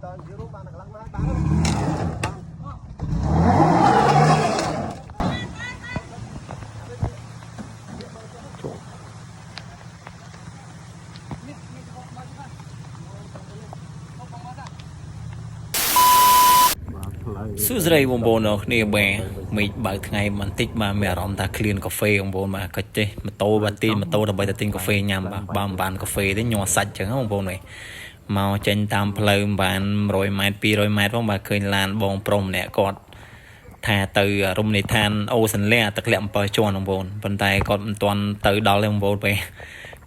តើនិយាយរួមបានកន្លះម៉ែត្របាន សួស្តីបងប្អូនអរគ្នាបាទមេឃបើកថ្ងៃបន្តិចបាទមានអារម្មណ៍ថាឃ្លានកាហ្វេបងប្អូនបាទក៏ចេះម៉ូតូបាទទាញម៉ូតូដើម្បីទៅទិញកាហ្វេញ៉ាំបាទបើមិនបានកាហ្វេទេញ័រសាច់ចឹងបងប្អូនបាទមកចេញតាមផ្លូវមិនបាន100ម៉ែត្រ200ម៉ែត្រផងបាទឃើញឡានបងប្រុសម្នាក់គាត់ថាទៅរមណីយដ្ឋានអូសិនលាទឹកធ្លាក់7ជាន់បងប្អូនប៉ុន្តែគាត់មិនទាន់ទៅដល់ទេបងប្អូនបាទ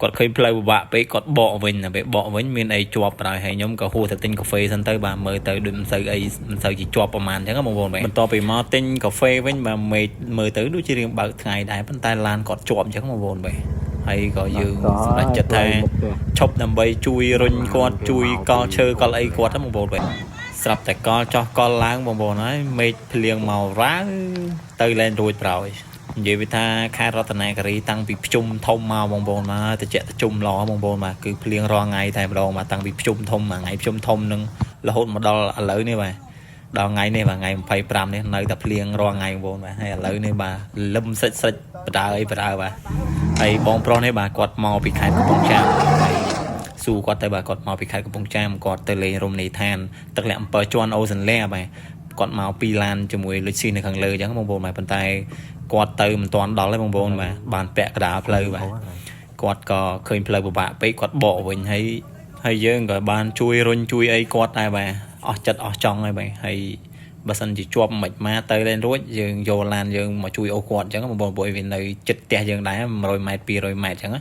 គាត់ឃើញផ្លូវពិបាកពេកគាត់បកវិញតែពេលបកវិញមានអីជាប់បណ្ដោយហើយខ្ញុំក៏ហួសទៅទិញកាហ្វេសិនទៅបាទមើលទៅដូចមិនសូវអីមិនសូវជាជាប់ប្រហែលអញ្ចឹងបងប្អូនបាទបន្ទាប់ពីមកទិញកាហ្វេវិញបាទមេឃមើលទៅដូចជារៀងបើកថ្ងៃដែរប៉ុន្តែឡានគាត់ជាប់អញ្ចឹងបងប្អូនបាទហើយក៏យើងសម្រេចចិត្តថាឈប់ដើម្បីជួយរុញគាត់ជួយកល់ឈើកល់អីគាត់ហ្នឹងបងប្អូនបាទស្រាប់តែកល់ចោះកល់ឡើងបងប្អូនហើយមេឃភ្លៀងមករ៉ាវទៅលែងរួចប្រោយនិយាយវាថាខេត្តរតនគិរីតាំងពីភ្ជុំធំមកបងប្អូនមកតិចតិជុំឡបងប្អូនបាទគឺភ្លៀងរាល់ថ្ងៃតែម្ដងបាទតាំងពីភ្ជុំធំមួយថ្ងៃភ្ជុំធំនឹងរហូតមកដល់ឥឡូវនេះបាទដល់ថ្ងៃនេះបាទថ្ងៃ25នេះនៅតែភ្លៀងរាល់ថ្ងៃបងប្អូនបាទហើយឥឡូវនេះបាទលឹមសិចសិចបដើអីបដើបាទហើយបងប្រុសនេះបាទគាត់មកពីខេត្តកំពង់ចាមហើយសួរគាត់ទៅបាទគាត់មកពីខេត្តកំពង់ចាមគាត់ទៅលេងរមណីយដ្ឋានទឹកលាក់7ជាន់អូសិនលាបាទគាត់មកពីរឡានជាមួយលុចស៊ីនៅខាងលើអញ្ចឹងបងប្អូនបាទប៉ុន្តែគាត់ទៅមិនទាន់ដល់ទេបងប្អូនបាទបានពាក់កណ្ដាលផ្លូវបាទគាត់ក៏ឃើញផ្លូវពិបាកពេកគាត់បកវិញហើយហើយយើងក៏បានជួយរុញជួយអីគាត់ដែរបាទអស់ចិត្តអស់ចង់ហើយបាទហើយបើសិនជាជាប់មិនមកទៅលែងរួចយើងយកឡានយើងមកជួយអូសគាត់អញ្ចឹងបងប្អូនព្រោះវានៅចិត្តផ្ទះយើងដែរ100ម៉ែត្រ200ម៉ែត្រអញ្ចឹង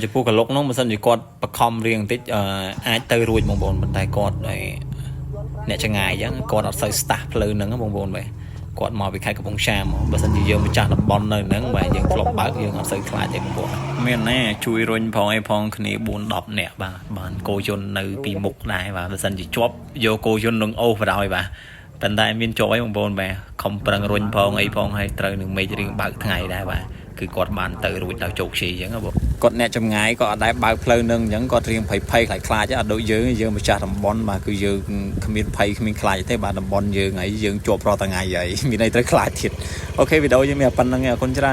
ចំពោះកលុកនោះបើសិនជាគាត់បខំរៀងបន្តិចអាចទៅរួចបងប្អូនប៉ុន្តែគាត់អ្នកចងាយអញ្ចឹងគាត់អត់សូវស្តាស់ផ្លូវហ្នឹងបងប្អូនបាទគាត់មកពីខេត្តកំពង់ចាមបើសិនជាយើងម្ចាស់តំបន់នៅហ្នឹងបាទយើងធ្លាប់បើកយើងអត់សូវខ្លាចទេបងប្អូនមានណាជួយរុញផងអីផងគ្នា4 10នាក់បាទបានគោយន្តនៅពីមុខដែរបាទបើសិនជាជាប់យកគោយន្តនឹងអូសបណ្ដោយបាទប៉ុន្តែមានជាប់អីបងប្អូនបាទខំប្រឹងរុញផងអីផងហើយត្រូវនឹងមេឃរៀងបើកថ្ងៃដែរបាទគឺគាត់បានទៅរួចដល់ជោគជ័យអញ្ចឹងបងគាត់អ្នកចម្ងាយក៏អត់ដែរបើកផ្លូវនឹងអញ្ចឹងគាត់រៀងភ័យភ័យខ្លាចខ្លាចអត់ដូចយើងយើងម្ចាស់តំបន់បាទគឺយើងគ្មានភ័យគ្មានខ្លាចទេបាទតំបន់យើងហើយយើងជាប់រាល់ថ្ងៃហើយមានអីត្រូវខ្លាចទៀត OK វីដេអូយើងមានប៉ុណ្្នឹងឯងអរគុណច្រើន។